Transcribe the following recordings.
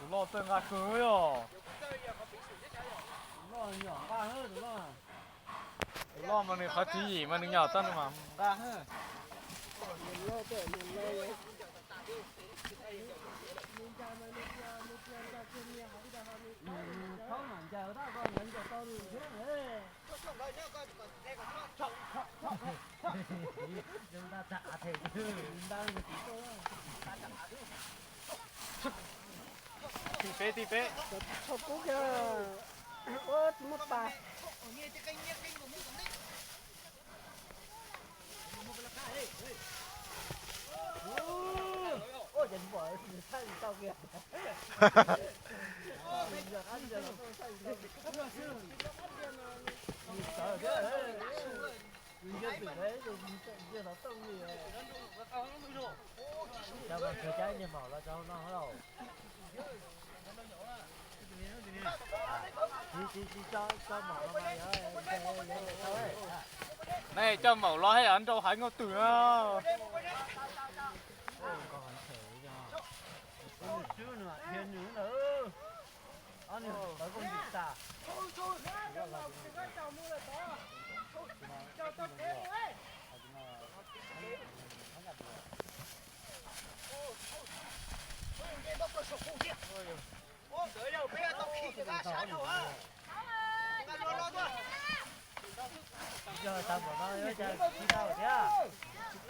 Tus loj txawj nqa kawg yog. Tus loj nyom nqa, tus loj mas nws qhov tswv yim mas nws nyom tau nws mam nqa. Thaub mam ncaws tab koj ncaws tau nws thiab. Tim peb, tim peb. Tsis tshua kub kiag, ua tsis muaj pas. Cov mas kawg cab ib niag maum los rau hauv no lauj. Siv, siv, siv, coj, coj maum los mas yog, yog, yog tau. Nej coj maum los thiab nrau haiv nkauj twm no.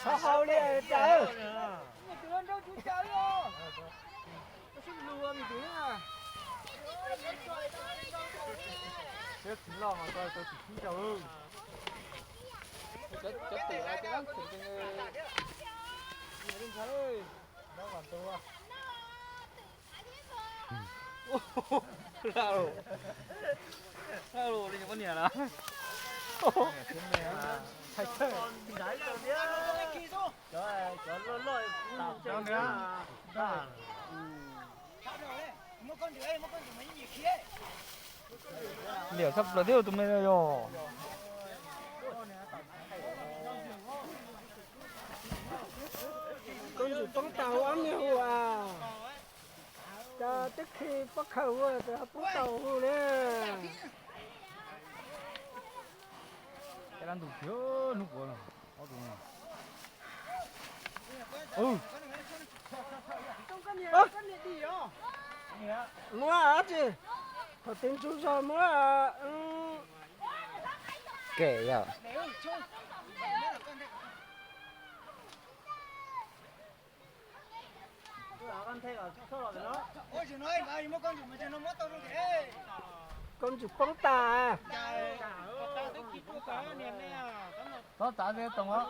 Txhob hau li cas. Siab txiv loj mas tau tau tsis sib ncaug. Cov twm los cov dab txim. Laj lus, laj lus li nyuam poj niam na. Cov loj loj. Liam tshaj plaws thiab tus me no yog. Koob ntxwm poob tau ob niag hu as. Cas twb khi pob khaws ua poob tau hu li. Caj dab ntuj kiag hnub puav no, ob tug no. Muab dab tsi? Thaum twg ntsug zog muab. Kem yom. Koob ntxwm poob tas. Txhob txav tej toom os.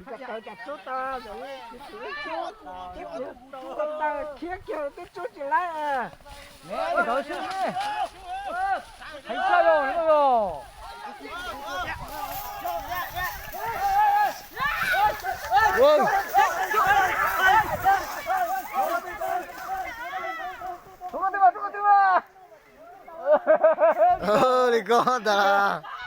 Cas tawv cas tsuab tag, tsuab tag khiab kiag twb tsuab tsis laib. Heev tshaj los no los. Li ko ntag.